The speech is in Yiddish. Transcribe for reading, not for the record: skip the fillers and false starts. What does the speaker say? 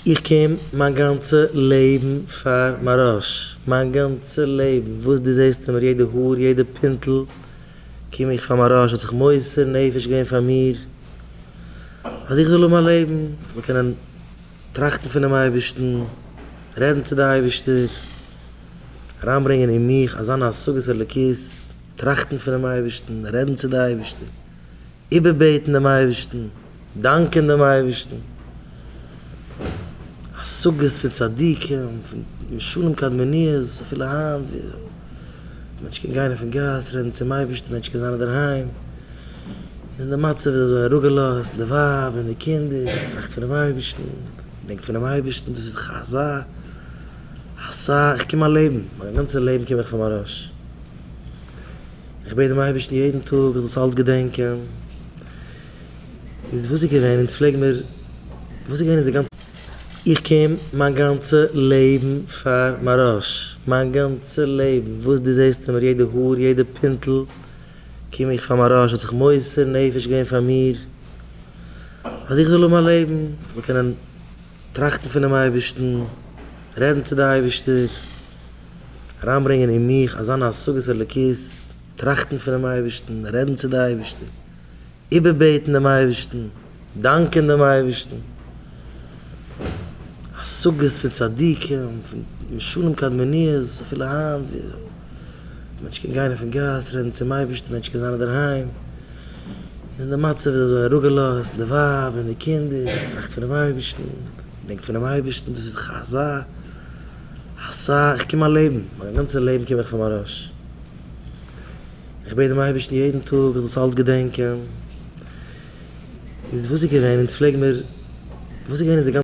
איך קום מיין גאנצע לעבן פאר מוהרא"ש, מיין גאנצע לעבן, וואס דו זעסט אין מיר, יעדע האר, יעדע פינטל, קום איך פאר מוהרא"ש, האט זיך מוסר נפש געווען פאר מיר, אז איך זאל האבן א לעבן, איך זאל קענען טראכטן פונעם אייבערשטן, רעדן צו די אייבערשטער, אריינברענגען אין מיך אזאנע השגות אלוקית, טראכטן פונעם אייבערשטן, רעדן צו די אייבערשטער. איבערבעטן דעם אייבערשטן, דאנקען דעם אייבערשטן, השגות פון צדיקים, פון משנים קדמוניות, אפילו היינט, ווי א מענטש קען גיין אויפן גאס רעדן צום אייבערשטן, א מענטש קען זיין אינדערהיים, און די מצב איז אזוי אראפגעלאזט, די ווייב און די קינדער, טראכט פונעם אייבערשטן, געדענקט פונעם אייבערשטן, דאס איז דאך אזא, אזא, איך קום א לעבן, מיין גאנצע לעבן קום איך פון מוהרא"ש. איך בעט דעם אייבערשטן יעדן טאג איך זאל עס אלץ געדענקען, איז וואס איז געווען, אונז פלעגן מיר, וואס איז געווען אונזער גאנצע. איך קום מיין גאנצע לעבן פאר מוהרא"ש, מיין גאנצע לעבן, וואס דו זעסט אין מיר, יעדע האר, יעדע פינטל, קום איך פאר מוהרא"ש, האט זיך מוסר נפש געווען פאר מיר, אז איך זאל האבן א לעבן, איך זאל קענען טראכטן פונעם אייבערשטן, רעדן צו די אייבערשטער, אריינברענגען אין מיך אזאנע השגות אלוקית, טראכטן פונעם אייבערשטן, רעדן צו די אייבערשטער, איבערבעטן דעם אייבערשטן, דאנקען דעם אייבערשטן, השגות פון צדיקים, פון משנים קדמוניות, אפילו היינט, ווי א מענטש קען גיין אויפן גאס רעדן צום אייבערשטן, א מענטש קען זיין אינדערהיים, און די מצב איז אזוי אראפגעלאזט, די ווייב און די קינדער, טראכט פונעם אייבערשטן, געדענקט פונעם אייבערשטן, דאס איז דאך אזא, אזא, איך קום א לעבן, מיין גאנצע לעבן קום איך פון מוהרא"ש. איך בעט דעם אייבערשטן יעדן טאג איך זאל עס אלץ געדענקען. איז וואס איז געווען, אונז פלעגן מיר, וואס איז געווען אונזער גאנצע.